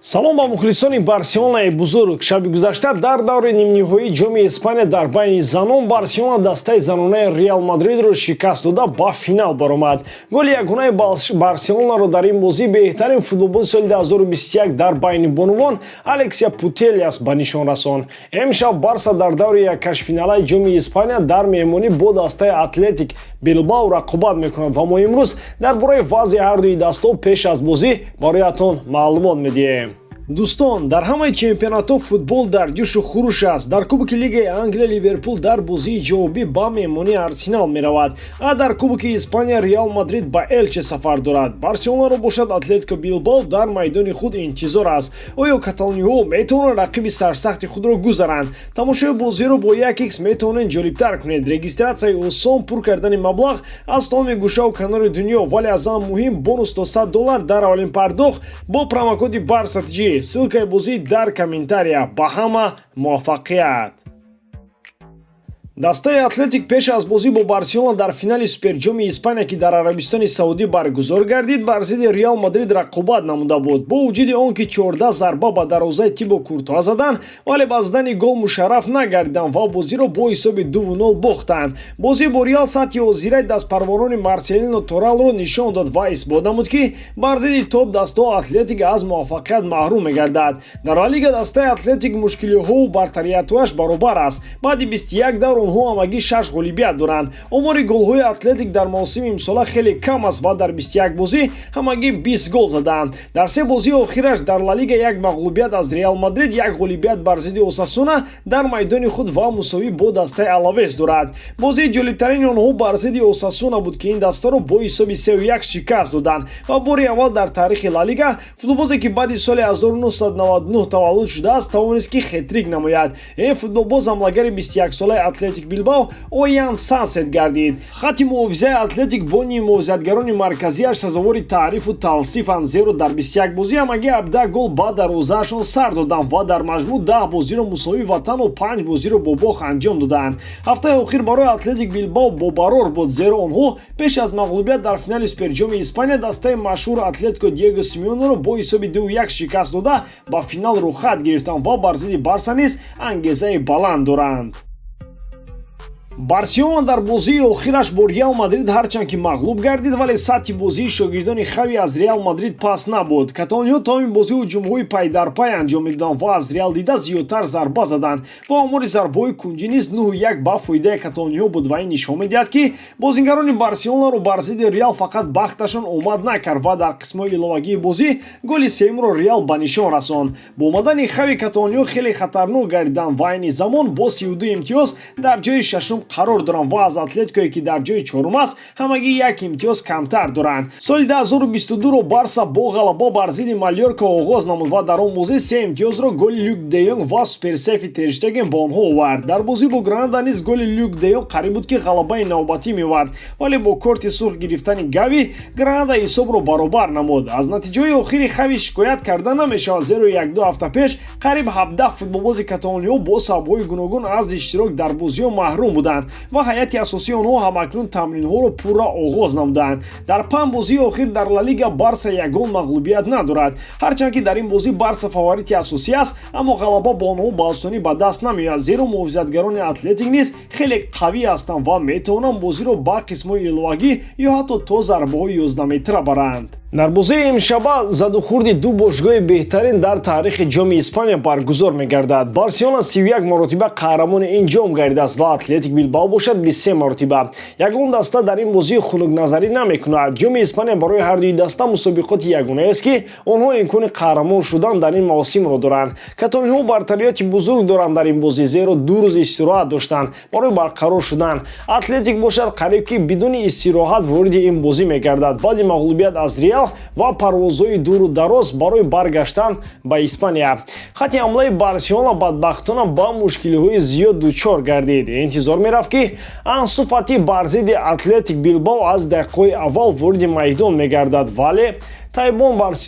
Салом ба мухлисони Барселонаи бузург. Шаби гузашта дар даври нимниҳоии Ҷоми Испания дар байни занон Барселона дастаи занонаи Реал Мадридро шикаст дода, ба финал баромад. Голи ягонаи Барселонаро дар ин бозӣ беҳтарин футболбози соли 2021 дар байни бонувон Алексия Путелиас ба нишон расонд. Имшаб Барса дар даври яккашфиналаи Ҷоми Испания дар меҳмонӣ бо дастаи Атлетик Билбао рақобат мекунад ва мо имрӯз дар бораи вазъи ҳардуи дастҳо пеш аз бозӣ бароятон маълумот медиҳем. Дӯстон, дар ҳамаи чемпионатҳо футбол дар ҷӯшу хуруш аст. Дар Кубоки Лигаи Англия Ливерпул дар бозии ҷавобӣ ба меҳмонии Арсенал меравад, а дар Кубоки Испания Реал Мадрид ба Элче сафар дорад. Барселонаро бошад, Атлетико Билбао дар майдони худ интизор аст. Оё каталониҳо метавонанд рақиби сарсахти худро гузаранд? Тамошои бозиро бо 1x метавонед ҷолибтар кунед. Регистратсияи осон, пур кардани маблағ аз тамоми гӯшаву канори дунё, вале аз ҳама муҳим, бонус то 100 доллар дар аввалин пардохт бо промокоди БАРСАТЖ. Ссылкаи бозӣ дар комментария. Ба ҳама муваффақият! Дастаи Атлетик пеш аз бозӣ бо Барселона дар финали Суперҷоми Испания, ки дар Арабистони Саудӣ баргузор гардид, бар зидди Реал Мадрид рақобат намуда буд. Бо вуҷуди он ки 14 зарба ба дарвозаи Тибо Куртуа заданд, вале ба задани гол мушарраф нагардиданд ва бозиро бо ҳисоби 2-0 бохтанд. Бозӣ бо Реал сатҳи ҳозираи дастпарварони Марселино Торалро нишон дод ва исбот намуд, ки бар зидди топ дастаҳо Атлетик аз муваффақият маҳрум мегардад. Дар Ла Лига дастаи Атлетик мушкилиҳову бартариятҳояш баробар аст. Баъди 21 давр онҳо ҳамагӣ шаш ғолибият доранд. Омори голҳои Атлетик дар мавсими имсола хеле кам аст ва дар 21 бозӣ ҳамагӣ 20 гол задаанд. Дар се бозии охираш дар Ла Лига як мағлубият аз Реал Мадрид, як ғолибият бар зидди Осасуна дар майдони худ ва мусовӣ бо дастаи Алавес дорад. Бозии ҷолибтарини онҳо бар зидди Осасуна буд, ки ин дастаро бо ҳисоби 3-1 шикаст доданд ва бори аввал дар таърихи Ла Лига футболбозе, ки баъди соли 1999 таваллуд шудааст, тавонист, ки хетрик намояд. Ин футболбоз ҳамлагари 21-солаи Атлетик Билбао Оян Сансет гардид. Хатти муҳофизаи Атлетик бо ниммуҳофизатгарони марказиаш сазовори таърифу тавсифанд, зеро дар 21 бозӣ ҳамагӣ 17 гол ба дарвозаашон сар доданд ва дар маҷмӯъ 10 бозиро мусовӣ ва танҳо панҷ бозиро бо бохт анҷом доданд. Ҳафтаи охир барои Атлетик Билбао бобарор буд, зеро онҳо пеш аз мағлубият дар финали Суперҷоми Испания дастаи машҳур Атлетико Диего Симеонеро бо ҳисоби 2-1 шикаст дода, ба финал рӯхат гирифтанд ва бар зидди Барса низ ангезаи баланд доранд. Барселона дар бозии охираш бо Реал Мадрид ҳарчанд ки мағлуб гардид, вале сатҳи бозии шогирдони Хави аз Реал Мадрид паст набуд. Каталониҳо тамоми бозӣ ҳуҷумҳои пайдарпай анҷом медоданд ва аз Реал дида зиёдтар зарба заданд ва омори зарбаҳои кунҷӣ низ 9-1 ба фоидаи каталониҳо буд ва ин нишон медиҳад, ки бозингарони Барселонаро бар зидди Реал фақат бахташон омад накард ва дар қисмҳои иловагии бозӣ голи сеюмро Реал ба нишон расонд. Бо омадани Хави каталониҳо хеле хатарнок гардиданд ва айни замон бо 32 имтиёз дар ҷои шашум қарор доранд ва аз Атлетикое, ки дар ҷои чорум аст, ҳамагӣ як имтиёз камтар доранд. Соли 2022-ро Барса бо ғалаба бар зидди Малёрка оғоз намуд ва дар он бозӣ се имтиёзро голи Люк де Йонг ва суперсейфи Тер Штеген ба онҳо овард. Дар бозӣ бо Гранада низ голи Люк де Йонг қариб буд, ки ғалабаи навбатӣ меовард, вале бо корти сурх гирифтани Гави Гранада ҳисобро баробар намуд. Аз натиҷаҳои охири Хави шикоят карда намешавад, зеро як-ду ҳафта пеш қариб 17 футболбози каталониҳо бо сабабҳои гуногун аз иштирок дар бозиҳо маҳрум буданд ва ҳайати асосии онҳо ҳамакнун тамринҳоро пурра оғоз намуданд. Дар панҷ бозии охир дар Ла Лига Барса ягон мағлубият надорад. Ҳарчанд ки дар ин бозӣ Барса фаворити асосӣ аст, аммо ғалаба бо онҳо ба осонӣ ба даст намеояд, зеро муҳофизатгарони Атлетик низ хеле қавӣ ҳастанд ва метавонанд бозиро ба қисмҳои иловагӣ ё ҳатто то зарбаҳои 11 метра баранд. Дар бозии имшаба задухӯрди ду бошгоҳи беҳтарин дар таърихи Ҷоми Испания баргузор мегардад. Барселона 31 маротиба қаҳрамони ин ҷом гардидааст ва Атлетик Билбао бошад, 23 маротиба. Ягон даста дар ин бозӣ хунукназарӣ намекунад. Ҷоми Испания барои ҳардуи даста мусобиқоти ягонаест, ки онҳо имкони қаҳрамон шудан дар ин мавсимро доранд. Каталониҳо бартариёти бузург доранд дар ин бозӣ, зеро 2 рӯз истироҳат доштанд барои барқарор шудан. Атлетик бошад, қариб ки бидуни истироҳат вориди ин бозӣ мегардад баъди мағлубият аз Реал ва парвозҳои дуру дароз барои баргаштан ба Испания. Хатти ҳамлаи Барселона бадбахтона ба мушкилиҳои зиёд дучор гардид. Интизор мерафт, ки Ансу Фати бар зидди Атлетик Билбао аз дақиқаҳои аввал вориди майдон мегардад, вале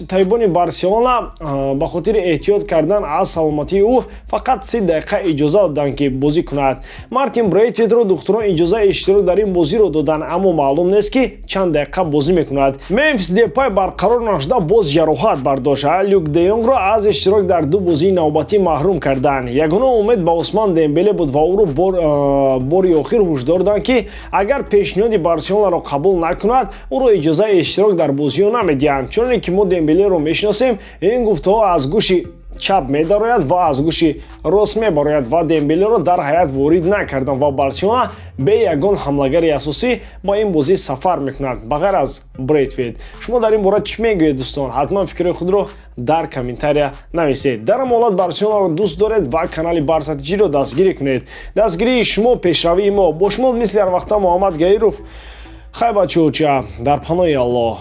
табибони Барселона ба хотири эҳтиёт кардан аз саломатии ӯ фақат 30 дақиқа иҷоза доданд, ки бозӣ кунад. Мартин Брейтвитро духтурон иҷозаи иштирок дар ин бозиро доданд, аммо маълум нест, ки чанд дақиқа бозӣ мекунад. Мемфис Депай Депай барқарор нашуда, боз ҷароҳат бардошт. Люк де Йонгро аз иштирок дар ду бозии навбатӣ маҳрум карданд. Ягона умед ба Усман Дембеле буд ва ӯро бори охир ҳушдор доданд, ки агар пешниҳоди Барселонаро қабул накунад, ӯро иҷозаи иштирок дар бозиҳо намедиҳанд. Чуноне ки мо Дембелеро мешиносем, ин гуфтаҳо аз гӯши чап медарояд ва аз гӯши рост мебарояд ва Дембелеро дар ҳайат ворид накарданд ва Барселона бе ягон ҳамлагари асосӣ ба ин бозӣ сафар мекунад, ба ғайр аз Брейтвейт. Шумо дар ин бора чӣ мегӯед, дӯстон? Ҳатман фикри худро дар комментария нависед. Дар ҳама ҳолат, Барселонаро дӯст доред ва канали Барса ТЖро дастгирӣ кунед. Дастгирии шумо пешравии мо. Бо шумо мисли ҳар вақта Муҳаммад Гаиров. Хай, бачаоча, дар паноҳи Аллоҳ.